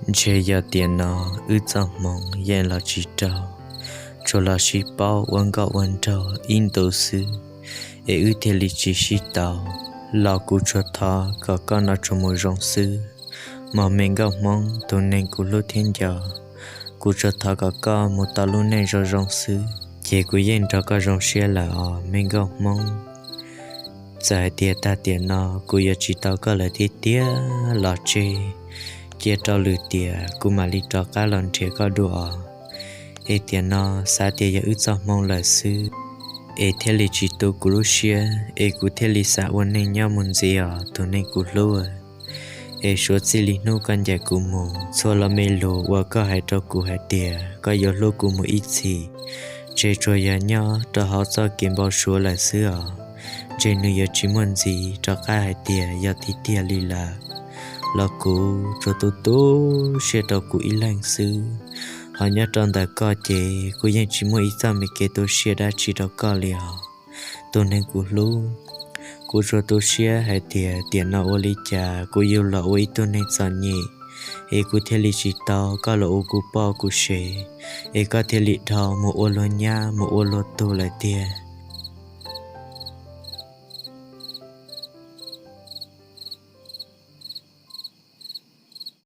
Ntshe yog tiam no wb txoj hmoov yeej los tsis raug, tsuas los sib paub ua nkauj ua nraug ib ntus xwb, es wb thiaj li tsis sib tau. Los kuv tsuas thov kom koj no tsuas mus zoo xwb, mog me nkauj hmoob tus neeg kuv hlub thiab nco. Kuv tsuas thov kom koj mus tau lub neej zoo zoo xwb, ces kuv yeej nrog koj zoo siab lawm os me nkauj hmoob. Txawm hais tias tag tiam no kuv yuav tsis tau koj lawm tiag tiag los tseg, cia rau lwm tiam kuv mam li rov qab los nrhiav koj dua os. Es tiam no xav tias yog wb txoj hmoov lawm xwb, es thiaj li tsis tu kuv lub siab, es kuv thiaj li xav ua neej nyob mus ntxiv os tus neeg kuv hlub. Es suav txij li hnub koj ncaim kuv mus, txhua lo me lus uas koj hais rau kuv hais tias koj yuav hlub kuv mus ib txhis, ntshe tsuas yog nyob rau hauv txoj kev npau suav lawm xwb os. Ntshe nws yuav tsis muaj ntxiv rov qab hais tias yog tiag tiag li lawm. Los kuv tsuas tu tu siab rau kuv ib leeg xwb, ho nyob rau ntawm koj ces kuv yeej tsis muaj ib txoj me kev tu siab dab tsi rau koj li os tus neeg kuv hlub. Kuv tsuas tu siab hais tias tiam no ua li cas kuv yug los ua ib tug neeg txom nyem, es kuv thiaj li tsis tau koj los ua kuv poj kuv sev, es koj thiaj li dhau mus ua luag nyab mus ua luag tug lawm tiag.